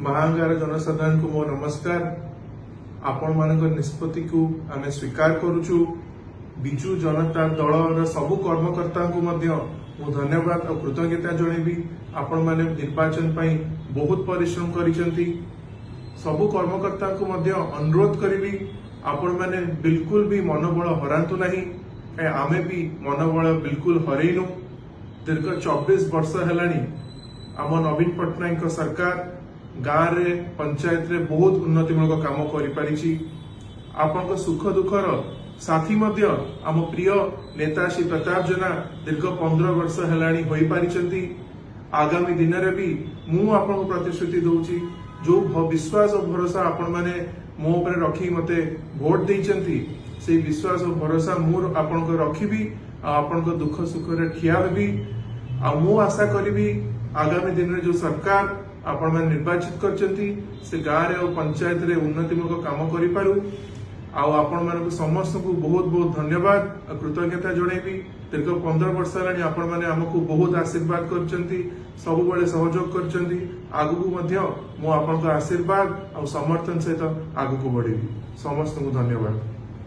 ମାହାଙ୍ଗାର ଜନସାଧାରଣଙ୍କୁ ମୋ ନମସ୍କାର। ଆପଣମାନଙ୍କ ନିଷ୍ପତ୍ତିକୁ ଆମେ ସ୍ୱୀକାର କରୁଛୁ। ବିଜୁ ଜନତା ଦଳର ସବୁ କର୍ମକର୍ତ୍ତାଙ୍କୁ ମଧ୍ୟ ମୁଁ ଧନ୍ୟବାଦ ଆଉ କୃତଜ୍ଞତା ଜଣେଇବି। ଆପଣମାନେ ନିର୍ବାଚନ ପାଇଁ ବହୁତ ପରିଶ୍ରମ କରିଛନ୍ତି। ସବୁ କର୍ମକର୍ତ୍ତାଙ୍କୁ ମଧ୍ୟ ଅନୁରୋଧ କରିବି, ଆପଣମାନେ ବିଲକୁଲ ବି ମନୋବଳ ହରାନ୍ତୁ ନାହିଁ। କାହିଁ ଆମେ ବି ମନୋବଳ ବିଲକୁଲ ହରେଇନୁ। ଦୀର୍ଘ 24 ବର୍ଷ ହେଲାଣି ଆମ ନବୀନ ପଟ୍ଟନାୟକଙ୍କ ସରକାର ଗାଁରେ, ପଞ୍ଚାୟତରେ ବହୁତ ଉନ୍ନତିମୂଳକ କାମ କରିପାରିଛି। ଆପଣଙ୍କ ସୁଖ ଦୁଃଖର ସାଥୀ ମଧ୍ୟ ଆମ ପ୍ରିୟ ନେତା ଶ୍ରୀ ପ୍ରତାପ ଜେନା ଦୀର୍ଘ 15 ବର୍ଷ ହେଲାଣି ହୋଇପାରିଛନ୍ତି। ଆଗାମୀ ଦିନରେ ବି ମୁଁ ଆପଣଙ୍କୁ ପ୍ରତିଶ୍ରୁତି ଦଉଛି, ଯୋଉ ବିଶ୍ୱାସ ଓ ଭରସା ଆପଣମାନେ ମୋ ଉପରେ ରଖି ମତେ ଭୋଟ ଦେଇଛନ୍ତି, ସେଇ ବିଶ୍ୱାସ ଓ ଭରସା ମୁଁ ଆପଣଙ୍କ ରଖିବି ଆଉ ଆପଣଙ୍କ ଦୁଃଖ ସୁଖରେ ଠିଆ ହେବି। ଆଉ ମୁଁ ଆଶା କରିବି, ଆଗାମୀ ଦିନରେ ଯୋଉ ସରକାର ଆପଣମାନେ ନିର୍ବାଚିତ କରିଛନ୍ତି, ସେ ଗାଁରେ ଆଉ ପଞ୍ଚାୟତରେ ଉନ୍ନତିମୂଳକ କାମ କରିପାରୁ। ଆଉ ଆପଣମାନଙ୍କୁ ସମସ୍ତଙ୍କୁ ବହୁତ ବହୁତ ଧନ୍ୟବାଦ ଆଉ କୃତଜ୍ଞତା ଜଣେଇବି। ଦୀର୍ଘ 15 ବର୍ଷ ହେଲାଣି ଆପଣମାନେ ଆମକୁ ବହୁତ ଆଶୀର୍ବାଦ କରିଛନ୍ତି, ସବୁବେଳେ ସହଯୋଗ କରିଛନ୍ତି। ଆଗକୁ ମଧ୍ୟ ମୁଁ ଆପଣଙ୍କ ଆଶୀର୍ବାଦ ଆଉ ସମର୍ଥନ ସହିତ ଆଗକୁ ବଢିବି। ସମସ୍ତଙ୍କୁ ଧନ୍ୟବାଦ।